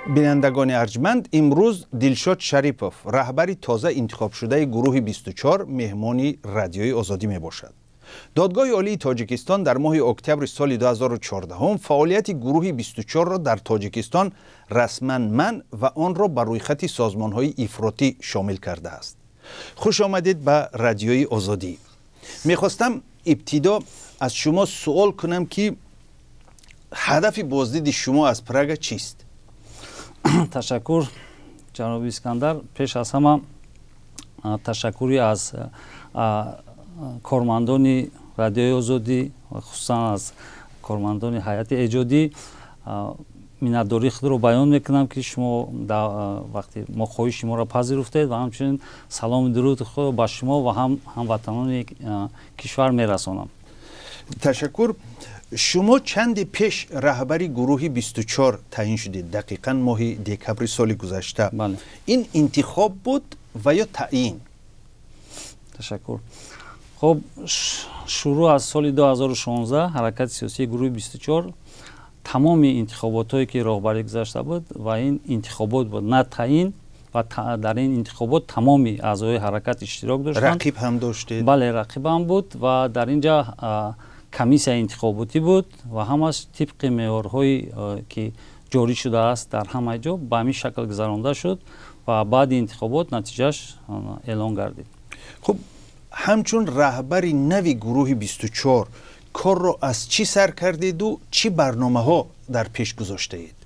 Бинандагони арҷманд, имрӯз Дилшод Шарипов, раҳбари тоза интихобшудаи гурӯҳи 24, меҳмони Радиои Озодӣ мебошад. Додгоҳи Олии Тоҷикистон дар моҳи октябри соли 2014 фаъолияти гурӯҳи 24-ро дар Тоҷикистон расман манъ ва онро ба рӯйхати созмонҳои ифротӣ шомил кардааст. Хуш омадед ба Радиои Озодӣ. Мехостам ибтидо аз шумо суол кунам, ки ҳадафи боздиди шумо аз Прага чист? Ташаккур, ҷаноби Искандар. Пеш аз ҳама ташаккури аз кормандони Радиои Озодӣ, хусусан аз кормандони ҳайати эҷодӣ миннатдории худро баён мекунам, ки шумо вақти мо хоҳиши моро пазируфтед, ва ҳамчунин салому дуруди худро ба шумо ва ҳам ҳамватанони кишвар мерасонам. Ташаккур. Шумо чанде пеш раҳбари гурӯҳи 24 таъин шудед, дақиқан моҳи декабри соли гузашта. Ин интихоб буд ва ё таъин? Ташаккур. Хуб, шурӯъ аз соли 2016 ҳаракати сиёсии гурӯҳи 24 тамоми интихоботҳое ки роҳбарӣ гузашта буд, ва ин интихобот буд, на таъин, ва дар ин интихобот тамоми аъзои ҳаракат иштирок доштанд. Рақиб ҳам доштед? Бале, рақиб ҳам буд, ва дар ин ҷа комиссияи интихоботӣ буд, ва ҳамаш тибқи меъёрҳое, ки ҷорӣ шудааст дар ҳама ҷо, ба ҳамин шакл гузаронда шуд ва баъди интихобот натиҷааш эълон гардид. Хуб, ҳамчун раҳбари нави гурӯҳи 24 корро аз чӣ сар кардеду чӣ барномаҳо дар пеш гузоштаед?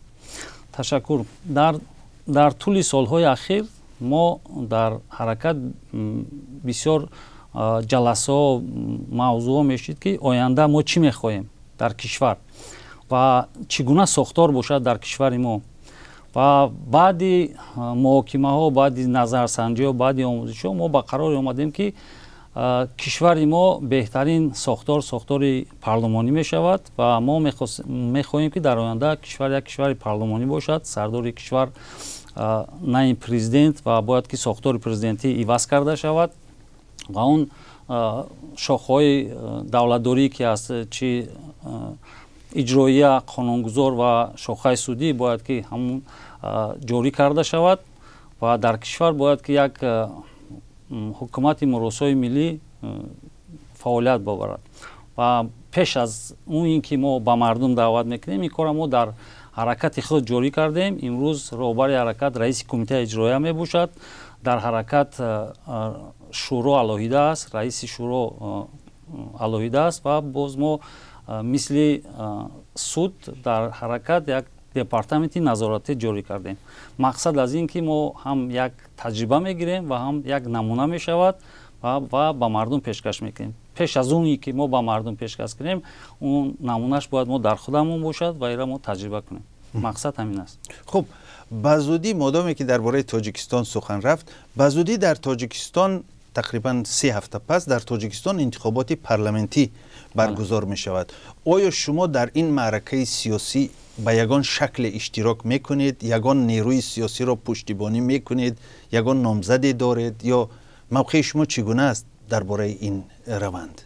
Ташаккур. Дар тӯли солҳои ахир мо дар ҳаракат бисёр ҷаласаҳо, мавзӯъҳо мешид, ки оянда мо чӣ мехоҳем дар кишвар ва чӣ гуна сохтор бошад дар кишвари мо. Ва баъди муҳокимаҳо, баъди назарсанҷиҳо, баъди омӯзишҳо мо ба қароре омадем, ки кишвари мо беҳтарин сохтор сохтори парлумонӣ мешавад, ва мо мехоҳем, ки дар оянда кишвар як кишвари парлумонӣ бошад, сардори кишвар на ин президент, ва бояд ки сохтори президентӣ иваз карда шавад ва он шохҳои давлатдорӣ, ки аст, чи иҷроия, қонунгузор ва шохаи судӣ, бояд ки ҳамун ҷорӣ карда шавад, ва дар кишвар бояд ки як ҳукумати муросои миллӣ фаъолият боварад. Ва пеш аз он ин ки мо ба мардум даъват мекунем, ин корро мо дар ҳаракати худ ҷорӣ кардем. Имрӯз роҳбари ҳаракат раиси кумитаи иҷроия мебошад. Дар ҳаракат шӯро алоҳида аст, раиси шӯро алоҳида аст, ва боз мо мисли суд дар ҳаракат як департаменти назоратӣ ҷорӣ кардем. Мақсад аз ин ки мо ҳам як таҷриба мегирем ва ҳам як намуна мешавад ва ба мардум пешкаш мекунем. Пеш аз оне ки мо ба мардум пешкаш кунем, он намунаш бояд мо дар худамон бошад ва инро мо таҷриба кунем. Мақсад ҳамин аст. Хуб, ба зудӣ, модоме ки дар бораи Тоҷикистон сухан рафт, ба зудӣ дар Тоҷикистон, тақрибан 3 ҳафта пас, дар Тоҷикистон интихоботи парламентӣ баргузор мешавад. Оё шумо дар ин маъракаи сиёсӣ ба ягон шакле иштирок мекунед, ягон нерӯи сиёсиро пуштибонӣ мекунед, ягон номзаде доред ё мавқеи шумо чӣ гуна аст дар бораи ин раванд?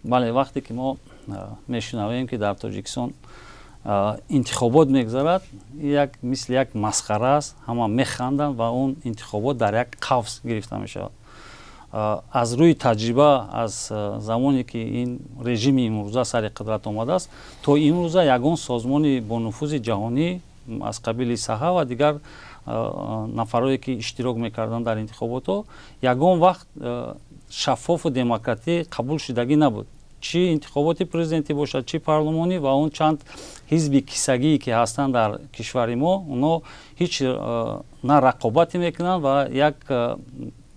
Бале, вақте ки мо мешунавем, ки дар Тоҷикистон интихобот мегузарад, як мисли як масхара аст, ҳама механданд, ва он интихобот дар як қавс гирифта мешавад. Аз рӯи таҷриба, аз замоне ки ин режими имрӯза сари қудрат омадааст, то имрӯза ягон созмони бонуфузи ҷаҳонӣ аз қабили САҲА ва дигар нафарое, ки иштирок мекарданд дар интихоботҳо, ягон вақт шаффофу демократӣ қабул шудагӣ набуд, чӣ интихоботи президентӣ бошад, чӣ парлумонӣ. Ва он чанд ҳизби кисагие, ки ҳастанд дар кишвари мо, онҳо ҳеҷ на рақобате мекунанд ва як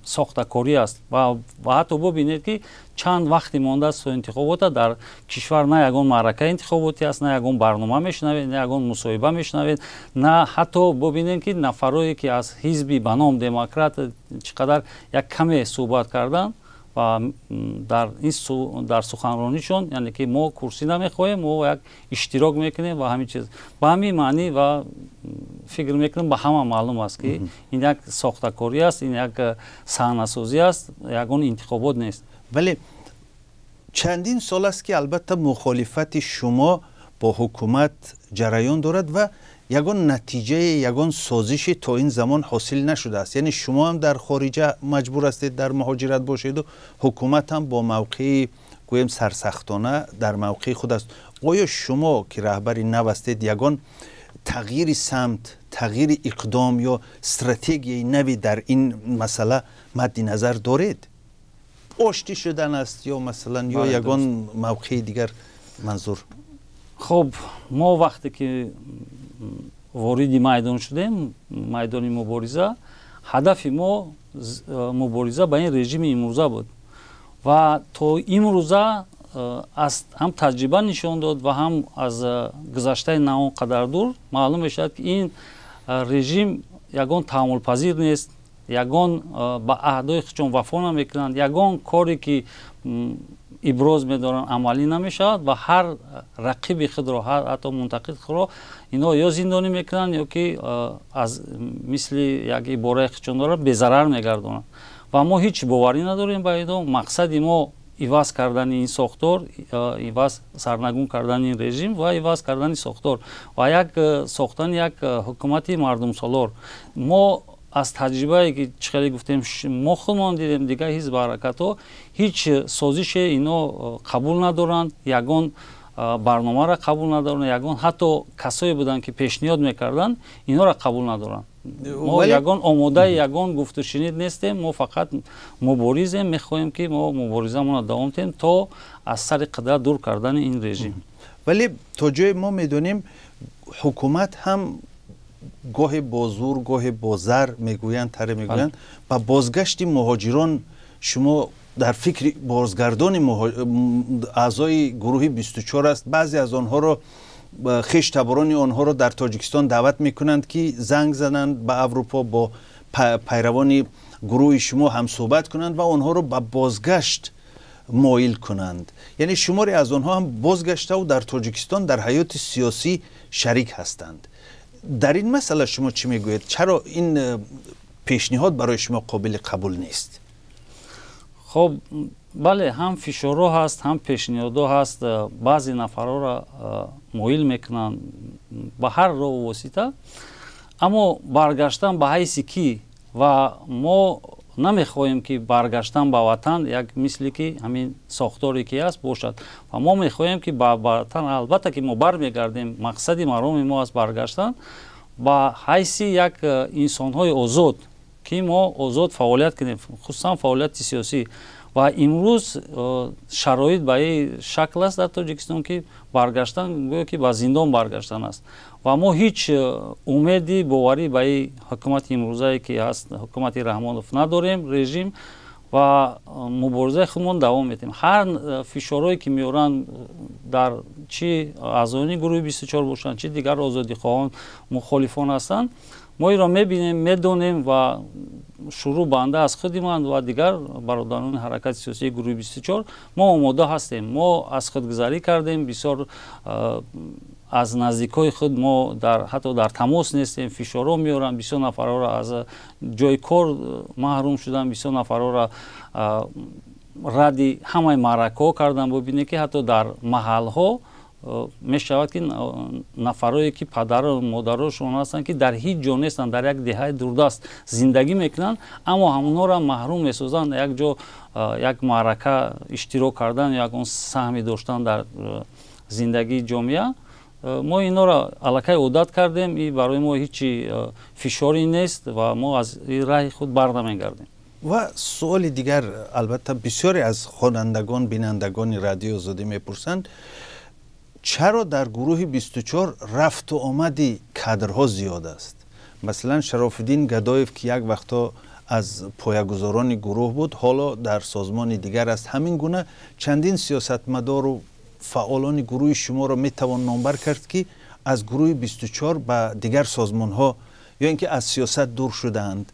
сохтакорӣ аст. Ва ҳатто бубинед, ки чанд вақте мондааст то интихобота, дар кишвар на ягон маъракаи интихоботӣ аст, на ягон барнома мешунавед, на ягон мусоҳиба мешунавед, на ҳатто бубинед, ки нафарое, ки аз ҳизби ба ном демократ, чӣ қадар як каме суҳбат карданд ва дар ин дар суханронишон, яъне ки мо курсӣ намехоҳем, мо як иштирок мекунем ва ҳамин чиз. Ба ҳамин маънӣ ва фикр мекунам, ба ҳама маълум аст, ки ин як сохтакорӣ аст, ин як саҳнасозӣ аст, ягон интихобот нест. Вале чандин сол аст, ки албатта мухолифати шумо бо ҳукумат ҷараён дорад ва Ягон натиҷаи, ягон созише то ин замон ҳосил нашудааст. Яъне шумо ҳам дар хориҷа маҷбур ҳастед дар муҳоҷират бошеду, ҳукумат ҳам бо мавқеи, гӯем, сарсахтона дар мавқеи худ аст. Оё шумо, ки раҳбари нав ҳастед, ягон тағйири самт, тағйири иқдом ё стратегияи нави дар ин масъала мадди назар доред? Оштӣ шудан аст ё, масалан, ё ягон мавқеи дигар манзур? Хуб, мо вақте ки вориди майдон шудем, майдони мубориза, ҳадафи мо мубориза ба ин режими имрӯза буд ва то имрӯза аз ҳам таҷриба нишон дод ва ҳам аз гузаштаи на он қадар дур маълум мешавад, ки ин режим ягон таҳаммулпазир нест, ягон ба аҳдои худшон вафо намекунанд, ягон коре ки иброз медоранд, амалӣ намешавад ва ҳар рақиби худро, ҳатто мунтақид худро инҳо ё зиндонӣ мекунанд, ё ки аз мисли як ибораи худшон доранд, безарар мегардонанд. Ва мо ҳеҷ боварӣ надорем ба инҳо. Мақсади мо иваз кардани ин сохтор, иваз, сарнагун кардани ин режим ва иваз кардани сохтор ва як сохтани як ҳукумати мардумсолор. Мо аз таҷрибае, ки чӣ хеле гуфтем, мо худмон дидем, дигар ҳизб, ҳаракатҳо ҳеҷ созише ино қабул надоранд, ягон барномаро қабул надоранд, ягон ҳатто касое буданд, ки пешниҳод мекарданд, инҳоро қабул надоранд. Мо ягон омодаи ягон гуфтушунид нестем, мо фақат муборизем, мехоҳем, ки мо муборизамонро давом диҳем то аз сари қудрат дур кардани ин режим. Вале то ҷое мо медонем, ҳукумат ҳам гоҳе бо зур, гоҳе бо зар мегӯянд, таре мегӯянд, ба бозгашти муҳоҷирон, шумо дар фикри бозгардони аъзои гурӯҳи 24 аст. Баъзе аз онҳоро, хештаборони онҳоро дар Тоҷикистон даъват мекунанд, ки занг зананд ба Аврупо, бо пайравони гурӯҳи шумо ҳамсӯҳбат кунанд ва онҳоро ба бозгашт моил кунанд. Яъне шуморе аз онҳо ҳам бозгаштаву дар Тоҷикистон дар ҳаёти сиёсӣ шарик ҳастанд. Дар ин масъала шумо чӣ мегӯед? Чаро ин пешниҳод барои шумо қобили қабул нест? Хоб, бале, ҳам фишорҳо ҳаст, ҳам пешниҳодҳо ҳаст. Баъзе нафарҳоро моил мекунанд ба ҳар роҳу восита, аммо баргаштан ба ҳайси кӣ? Ва мо намехоҳем, ки баргаштан ба ватан як мисле ки ҳамин сохторе ки ҳаст бошад. Ва мо мехоҳем, ки ба ватан, албатта, ки мо бармегардем, мақсади мароми мо аст баргаштан ба ҳайси як инсонҳои озод, ки мо озод фаъолият кунем, хусусан фаъолияти сиёсӣ. Ва имрӯз шароит ба ин шакл аст дар Тоҷикистон, ки баргаштан гӯё ки ба зиндон баргаштан аст. Ва мо ҳеҷ умеди боварӣ ба ин ҳукумати имрӯзае, ки ҳаст, ҳукумати Раҳмонов, надорем, режим, ва муборизаи худмон давом медиҳем. Ҳар фишорҳое ки меоранд, дар чӣ аъзоёни гурӯҳи 24 бошанд, чӣ дигар озодихоҳон, мухолифон ҳастанд, мо инро мебинем, медонем. Ва шурӯъ банда аз худи ман ва дигар бародарони ҳаракати сиёсии гурӯҳи 24, мо омода ҳастем. Мо аз худгузарӣ кардем, бисёр аз наздикҳои худ мо ҳатто дар тамос нестем. Фишорҳо меоранд, бисёр нафарҳоро аз ҷои кор маҳрум шуданд, бисёр нафарҳоро радди ҳамаи маъракаҳо карданд. Бубинед, ки ҳатто дар маҳалҳо мешавад, ки нафарое ки падару модарошон ҳастанд, ки дар ҳеҷ ҷо нестанд, дар як деҳаи дурдаст зиндагӣ мекунанд, аммо ҳамонҳоро маҳрум месозанд як ҷо, як маърака иштирок кардан, ягон саҳме доштан дар зиндагии ҷомеа. Мо инҳоро аллакай одат кардем, и барои мо ҳечи фишоре нест ва мо аз раҳи худ бар намегардем. Ва суоли дигар, албатта, бисёре аз хонандагон, бинандагони Радиои Озодӣ мепурсанд, чаро дар гурӯҳи 24 рафту омади кадрҳо зиёд аст? Масалан, Шарофиддин Гадоев, ки як вақтҳо аз поягузорони гурӯҳ буд, ҳоло дар созмони дигар аст. Ҳамин гуна чандин сиёсатмадору фаъолони гурӯҳи шуморо метавон номбар кард, ки аз гурӯҳи 24 ба дигар созмонҳо ё ин ки аз сиёсат дур шудаанд.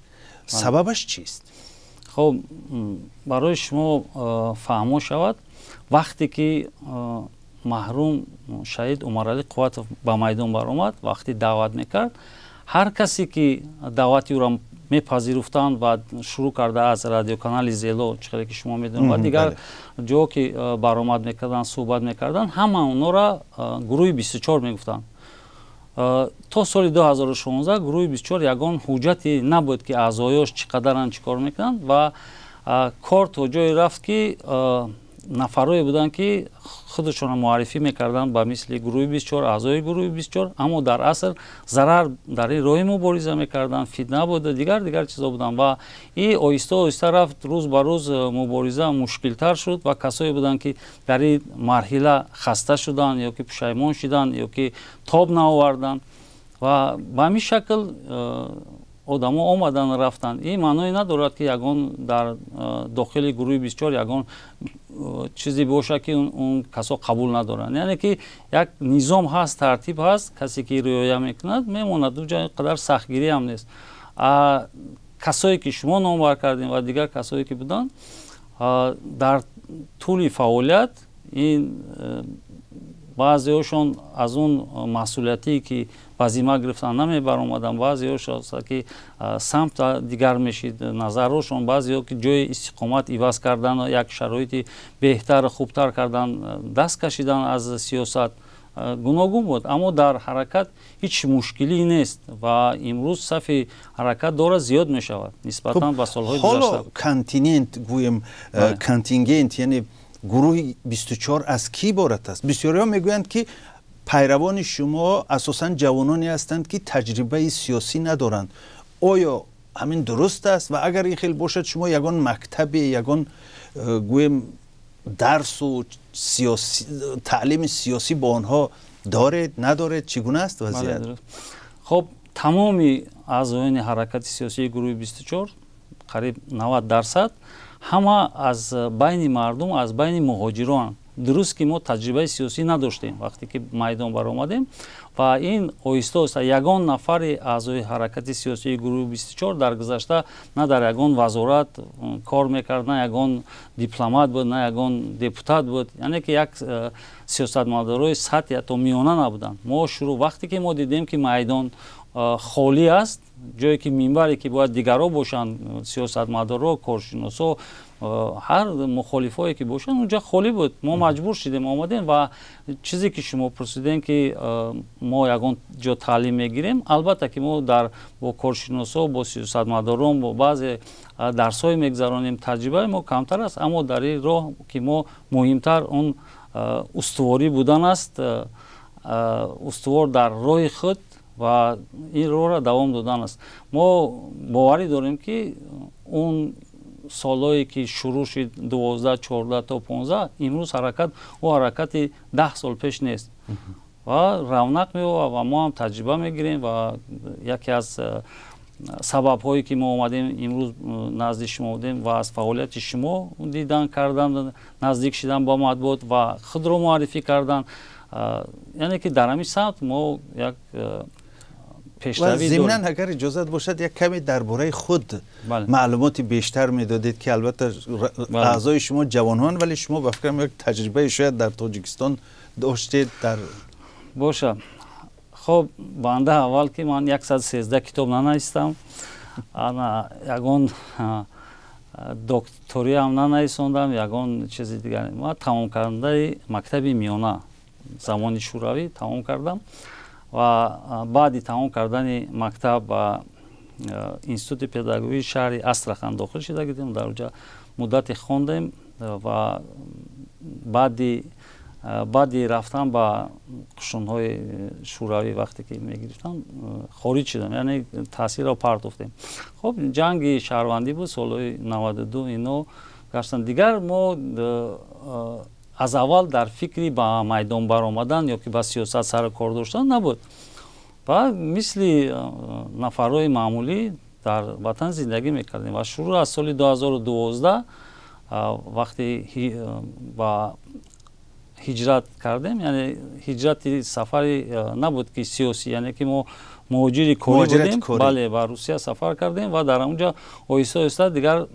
Сабабаш чист? Хоб, барои шумо фаҳмо шавад, вақте ки маҳрум шаҳид Умаралӣ Қувватов ба майдон баромад, вақте даъват мекард, ҳар касе ки даъвати ӯро мепазируфтанд ва шурӯъ карда аз радиоканали Зело, чӣ хеле ки шумо медонед, ва дигар ҷо ки баромад мекарданд, суҳбат мекарданд, ҳама онҳоро гурӯҳи 24 мегуфтанд. То соли 2016 гурӯҳи 24 ягон ҳуҷҷате набуд, ки аъзоёш чӣ қадаранд, чӣ кор мекунанд. Ва кор то ҷое рафт, ки нафарое буданд, ки худашонро муаррифӣ мекарданд ба мисли гурӯҳи 24, аъзои гурӯҳи 24, аммо дар асл зарар дар ин роҳи мубориза мекарданд, фитна буда, дигар дигар чизо буданд. Ва и оҳиста оҳиста рафт, рӯз ба рӯз мубориза мушкилтар шуд ва касое буданд, ки дар ин марҳила хаста шуданд ё ки пушаймон шуданд, ё ки тоб наоварданд. Ва ба ҳамин шакл одамо омаданд, рафтанд. Ин маъное надорад, ки ягон дар дохили гурӯҳи 24 ягон чизе бошад, ки он касо қабул надоранд. Яъне ки як низом ҳаст, тартиб ҳаст, касе ки риоя мекунад, мемонад. Уҷа қадар сахтгирӣ ҳам нест. Касое ки шумо номбар кардем ва дигар касое ки буданд дар тӯли фаъолият, ин баъзеҳошон аз он масъулиятие, ки ба зимма гирифтан, намебаромаданд, баъзеҳош ки самт дигар мешид назарҳошон, баъзеҳо ки ҷои истиқомат иваз кардан, як шароити беҳтар, хубтар кардан, даст кашидан аз сиёсат, гуногун буд. Аммо дар ҳаракат ҳеҷ мушкилӣ нест ва имрӯз сафи ҳаракат дорад зиёд мешавад нисбатан ба солҳои гузашта. Континент гӯем, контингент, яъне гурӯҳи 24 аз кӣ иборат аст? Бисёриҳо мегӯянд, ки пайравони шумо асосан ҷавононе ҳастанд, ки таҷрибаи сиёсӣ надоранд. Оё ҳамин дуруст аст? Ва агар ин хел бошад, шумо ягон мактабе, ягон гӯем дарсу таълими сиёсӣ бо онҳо доред, надоред? Чӣ гуна аст вазъият? Хоб, тамоми аъзоёни ҳаракати сиёсии гурӯҳи 24, қариб 90%, ҳама аз байни мардум, аз байни муҳоҷирон. Дуруст ки мо таҷрибаи сиёсӣ надоштем, вақте ки майдон баромадем, ва ин оҳиста оҳиста. Ягон нафари аъзои ҳаракати сиёсии гурӯҳи 24 дар гузашта на дар ягон вазорат кор мекард, на ягон дипломат буд, на ягон депутат буд, яъне ки як сиёсатмадорои сатҳи ҳатто миёна набуданд. Мо шурӯъ, вақте ки мо дидем, ки майдон холӣ аст, ҷое ки минбаре ки бояд дигарҳо бошанд, сиёсатмадорҳо, коршиносо, ҳар мухолифое ки бошанд, унҷа холӣ буд, мо маҷбур шудем, омадем. Ва чизе ки шумо пурсидем, ки мо ягон ҷо таълим мегирем, албатта ки мо дар бо коршиносо, бо сиёсатмадорон, бо баъзе дарсҳое мегузаронем. Таҷрибаи мо камтар аст, аммо дар ин роҳ ки мо муҳимтар он устуворӣ будан аст, устувор дар роҳи худ ва ин роҳро давом додан аст. Мо боварӣ дорем, ки он солҳое ки шурӯъ шуд, 12, 14 то 15, имрӯз ҳаракат ӯ ҳаракати 10 сол пеш нест ва равнақ меёбад ва мо ҳам таҷриба мегирем. Ва яке аз сабабҳое ки мо омадем, имрӯз назди шумо будем ва аз фаъолияти шумо дидан кардан, наздик шидан ба матбуот ва худро муаррифӣ кардан, яъне ки дар ҳамин самт мо як пешравӣ. Зимнан, агар иҷозат бошад, як каме дар бораи худ маълумоти бештар медодед, ки албатта аъзои шумо ҷавонҳоанд, вале шумо, ба фикрам, як таҷрибаи шояд дар Тоҷикистон доштед дар Боша. Хоб, банда аввал ки ман 113 китоб нанавистам, ана ягон докториам нанависондам, ягон чизи дигар. Ман тамомкардандаи мактаби миёна, замони Шӯравӣ тамом кардам ва баъди тамом кардани мактаб ба институти педагогии шаҳри Астрахан дохил шуда гирдем. Дар оҷа муддате хондем ва баъди рафтан ба қушунҳои шӯравӣ, вақте ки мегирифтанд, хориҷ шудам, яъне таҳсилро партофтем. Хоб, ҷанги шаҳрвандӣ буд, солҳои 92, ино гаштанд. Дигар мо аз аввал дар фикри ба майдон баромадан ё ки ба сиёсат сару кор доштан набуд ва мисли нафарҳои маъмулӣ дар ватан зиндагӣ мекардем. Ва шурӯъ аз соли 2012, вақте ба ҳиҷрат кардем, яъне ҳиҷрати сафари набуд ки сиёсӣ, яъне ки мо муҳоҷири корӣ будем, бале, ба Русия сафар кардем ва дар онҷа оҳиста оҳиста дигар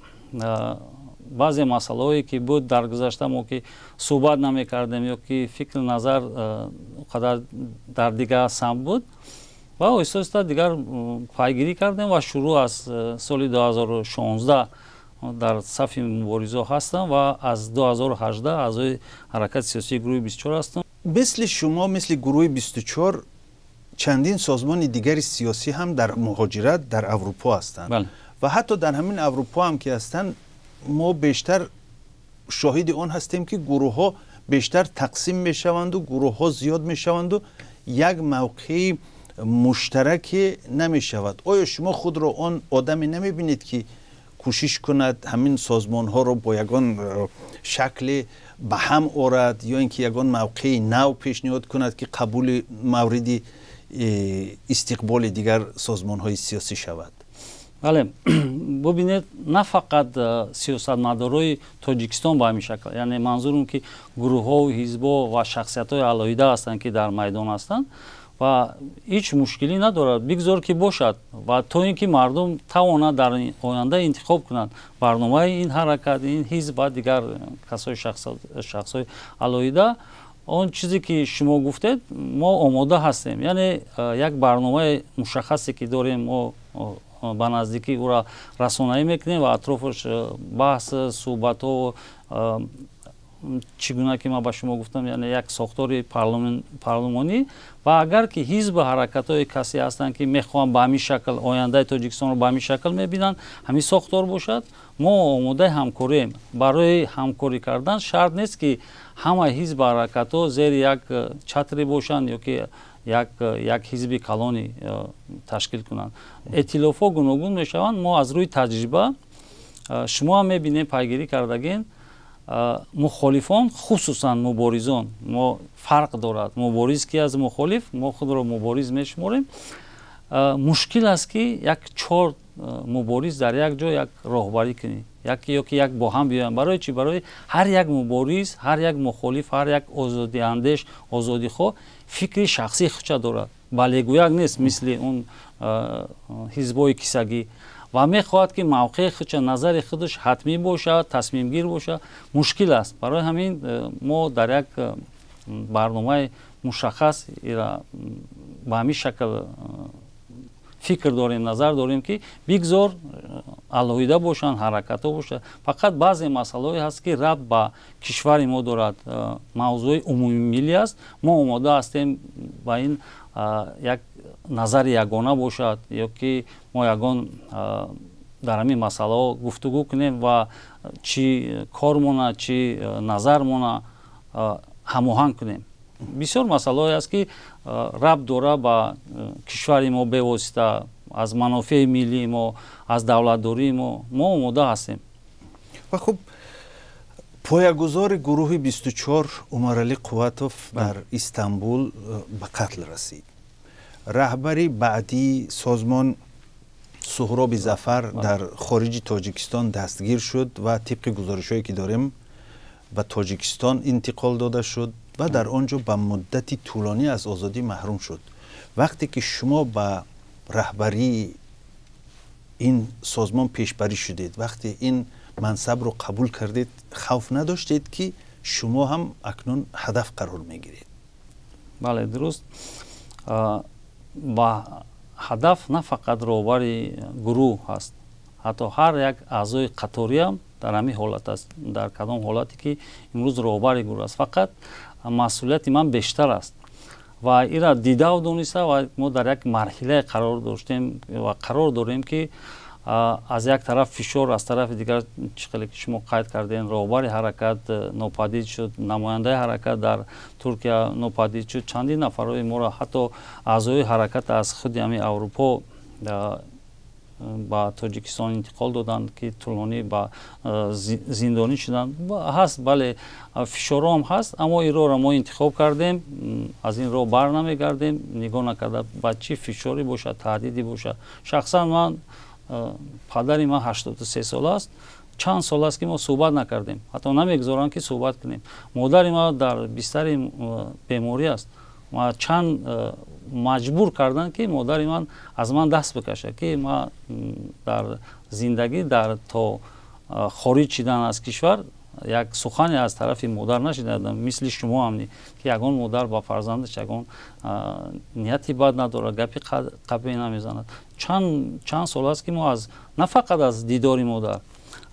баъзе масъалаҳое ки буд дар гузашта, мо ки суҳбат намекардем ё ки фикру назар қадар дар дигар самт буд, ва оҳиста оҳиста дигар пайгирӣ кардем ва шурӯъ аз соли 2016 дар сафи муборизо ҳастам ва аз 2018 аъзои ҳаракати сиёсии гурӯҳи 24 ҳастам. Мисли шумо, мисли гурӯҳи 24. Чандин созмони дигари сиёсӣ ҳам дар муҳоҷират дар Аврупо ҳастанд ва ҳатто дар ҳамин Аврупо ҳам ки ҳастанд, мо бештар шоҳиди он ҳастем, ки гурӯҳҳо бештар тақсим мешаванду гурӯҳҳо зиёд мешаванду як мавқеи муштараке намешавад. Оё шумо худро он одаме намебинед, ки кӯшиш кунад ҳамин созмонҳоро бо ягон шакле ба ҳам орад ё ин ки ягон мавқеи нав пешниҳод кунад, ки қабули мавриди истиқболи дигар созмонҳои сиёсӣ шавад? Бале, бубинед, на фақат сиёсатмадорои Тоҷикистон ба ҳамин шакл, яъне манзурум ки гурӯҳҳову ҳизбҳо ва шахсиятҳои алоҳида ҳастанд, ки дар майдон ҳастанд, ва ҳеҷ мушкилӣ надорад, бигзор ки бошад, ва то ин ки мардум тавонад дар оянда интихоб кунанд барномаи ин ҳаракат, ин ҳизб ва дигар касои шахсҳои алоҳида. Он чизе ки шумо гуфтед, мо омода ҳастем, яъне як барномаи мушаххасе ки дорем, мо ба наздикӣ ӯра расонаӣ мекунем ва атрофаш баҳс, суҳбатҳо, чӣ гуна ки ман ба шумо гуфтам, яъне як сохтори парлумонӣ. Ва агар ки ҳизбу ҳаракатҳои касе ҳастанд, ки мехоҳанд ба ҳамин шакл ояндаи Тоҷикистонро ба ҳамин шакл мебинанд, ҳамин сохтор бошад, мо омодаи ҳамкорием. Барои ҳамкорӣ кардан шарт нест, ки ҳама ҳизбу ҳаракатҳо зери як чатре бошанд ё ки як ҳизби калони ташкил кунанд. Эътилофҳо гуногун мешаванд. Мо аз рӯи таҷриба, шумо ҳам мебинем, пайгирӣ кардагин, мухолифон, хусусан муборизон, мо фарқ дорад мубориз ки аз мухолиф, мо худро мубориз мешуморем, мушкил аст, ки як чор мубориз дар як ҷо як роҳбарӣ кунӣ, ё ки як бо ҳам биёянд. Барои чӣ? Барои ҳар як мубориз, ҳар як мухолиф, ҳар як озодиандеш, озодихоҳ фикри шахсии худша дорад, балегӯяк нест, мисли он ҳизбҳои кисагӣ, ва мехоҳад, ки мавқеи худша, назари худаш ҳатмӣ бошад, тасмимгир бошад. Мушкил аст. Барои ҳамин мо дар як барномаи мушаххас ба ҳамин шакл фикр дорем, назар дорем, ки бигзор алоҳида бошанд, ҳаракатҳо бошад. Фақат баъзе масъалаҳое ҳаст, ки рабт ба кишвари мо дорад, мавзӯи умумимиллӣ аст, мо омода ҳастем ба ин як назари ягона бошад ё ки мо ягон дар ҳамин масъалаҳо гуфтугӯ кунем ва чӣ кормона, чӣ назармона ҳамоҳанг кунем. Бисёр масъалаҳое аст, ки рабт дора ба кишвари мо, бевосита аз манофеи миллии мо, аз давлатдории мо, мо омода ҳастем. Ва хуб, поягузори гурӯҳи 24 Умаралӣ Қувватов дар Истанбул ба қатл расид. Раҳбари баъдии созмон Суҳроби Зафар дар хориҷи Тоҷикистон дастгир шуд ва тибқи гузоришҳое ки дорем, ба Тоҷикистон интиқол дода шуд ва дар он ҷо ба муддати тӯлонӣ аз озодӣ маҳрум шуд. Вақте ки шумо ба раҳбарии ин созмон пешбарӣ шудед, вақте ин мансабро қабул кардед, хавф надоштед, ки шумо ҳам акнун ҳадаф қарор мегиред? Бале, дуруст. Ба ҳадаф на фақат роҳбари гурӯҳ ҳаст, ҳатто ҳар як аъзои қаториам дар ҳамин ҳолат аст. Дар кадом ҳолате ки имрӯз роҳбари гурӯҳ аст, фақат масъулияти ман бештар аст ва ира дидаву дониста, ва мо дар як марҳилае қарор доштем ва қарор дорем, ки аз як тараф фишор, аз тарафи дигар, чӣ хеле ки шумо қайд кардем, роҳбари ҳаракат нопадид шуд, намояндаи ҳаракат дар Туркия нопадид шуд, чандин нафарҳои моро, ҳатто аъзои ҳаракат аз худи ҳамин Аврупо ба Тоҷикистон интиқол доданд, ки тӯлонӣ ба зиндонӣ шуданд. Ҳаст, бале, фишорҳоам ҳаст, аммо ин роҳро мо интихоб кардем, аз ин роҳ бар намегардем, нигоҳ накарда ба чӣ фишоре бошад, таҳдиде бошад. Шахсан ман, падари ман 83 сола аст, чанд сол аст, ки мо суҳбат накардем, ҳатто намегузоранд, ки суҳбат кунем. Модари ман дар бистари беморӣ аст. Чанд маҷбур карданд, ки модари ман аз ман даст бикашад, ки ман дар зиндагӣ дар то хориҷ шидан аз кишвар як сухане аз тарафи модар нашидам. Мисли шумо ҳам, ки ягон модар ба фарзандаш ягон нияти бад надорад, гапи қабеҳ намезанад. Чанд сол аст, ки мо аз на фақат аз дидори модар,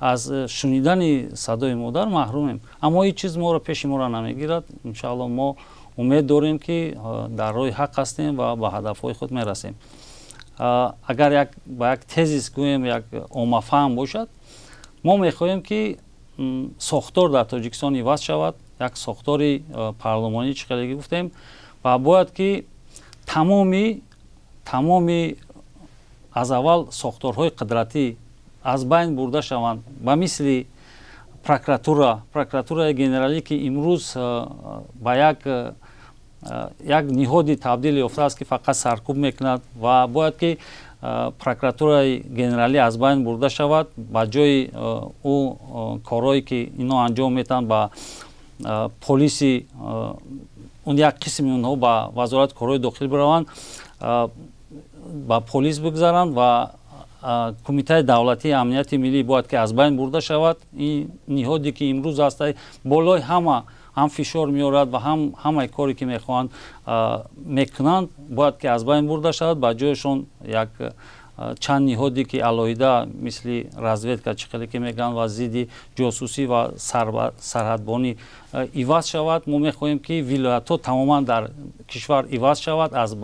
аз шунидани садои модар маҳрумем, аммо ҳеҷ чиз моро пеши моро намегирад. Иншаалло, мо Умед дорем, ки дар роҳи ҳақ ҳастем ва ба ҳадафҳои худ мерасем. Агар як ба як тезис гӯем, як оммафаҳм бошад, мо мехоҳем, ки сохтор дар Тоҷикистон иваз шавад, як сохтори парлумонӣ, чӣ хеле гуфтем, ва бояд ки тамоми аз аввал сохторҳои қудратӣ аз байн бурда шаванд, ба мисли прокуратураи генералӣ, ки имрӯз ба як ниҳоди табдил ёфтааст, ки фақат саркӯб мекунад, ва бояд ки прокуратураи генералӣ аз байн бурда шавад. Ба ҷои ӯ корҳое ки ино анҷом метаҳанд, ба полиси он як қисми онҳо ба Вазорати корҳои дохилӣ бираванд, ба полис бигзаранд ва Кумитаи давлатии амнияти миллӣ бояд ки аз байн бурда шавад. Ин ниҳоде ки имрӯз аст, болои ҳама ҳам фишор меорад ва ҳам ҳамаи коре ки мехоҳанд мекунанд, бояд ки аз байн бурда шавад. Ба ҷояшон як чанд ниҳоде ки алоҳида, мисли разведка, чӣ хеле ки мегӯянд, ва зидди ҷосусӣ ва сарҳадбонӣ иваз шавад. Мо мехоҳем, ки вилоятҳо тамоман дар кишвар иваз шавад, аз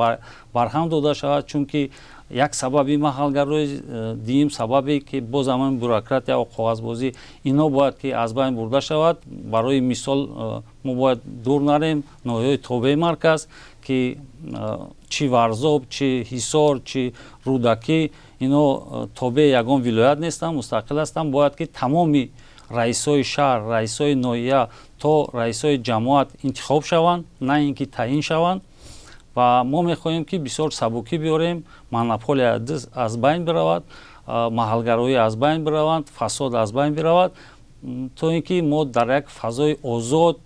барҳам дода шавад, чунки як сабаби маҳалгарои дуюм сабабе ки боз ҳамин бюрократия ва коғазбозӣ, ино бояд ки аз байн бурда шавад. Барои мисол, мо бояд дур нарем, ноҳияҳои тобеи марказ, ки чӣ Варзоб, чӣ Ҳисор, чӣ Рӯдакӣ, ино тобеи ягон вилоят нестанд, мустақил ҳастанд. Бояд ки тамоми раисои шаҳр, раисои ноҳия то раисои ҷамоат интихоб шаванд, на ин ки таъин шаванд. Ва мо мехоҳем, ки бисёр сабукӣ биёрем, монополия аз байн биравад, маҳалгароӣ аз байн бираванд, фасод аз байн биравад, то ин ки мо дар як фазои озод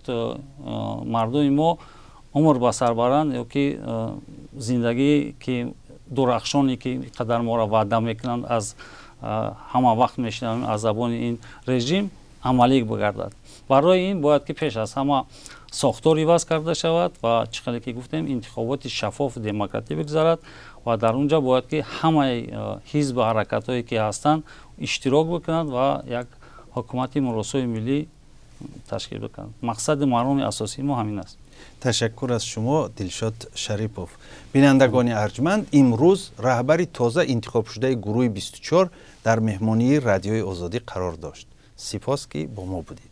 мардуми мо умр ба сар баранд ё ки зиндагие ки дурахшоне ки қадар моро ваъда мекунанд, аз ҳама вақт мешунавем аз забони ин режим, амалӣ бигардад. Барои ин бояд ки пеш аз ҳама сохтор иваз карда шавад ва, чӣ хеле ки гуфтем, интихоботи шаффофу демократӣ бигзарад ва дар он ҷо бояд ки ҳамаи ҳизбу ҳаракатҳое ки ҳастанд, иштирок бикунанд ва як ҳукумати муросои миллӣ ташкил бикунанд. Мақсади мароми асосии мо ҳамин аст. Ташаккур аз шумо, Дилшод Шарипов. Бинандагони арҷманд, имрӯз раҳбари тоза интихобшудаи гурӯҳи 24 дар меҳмонии Радиои Озодӣ қарор дошт. Сипос, ки бо мо будед.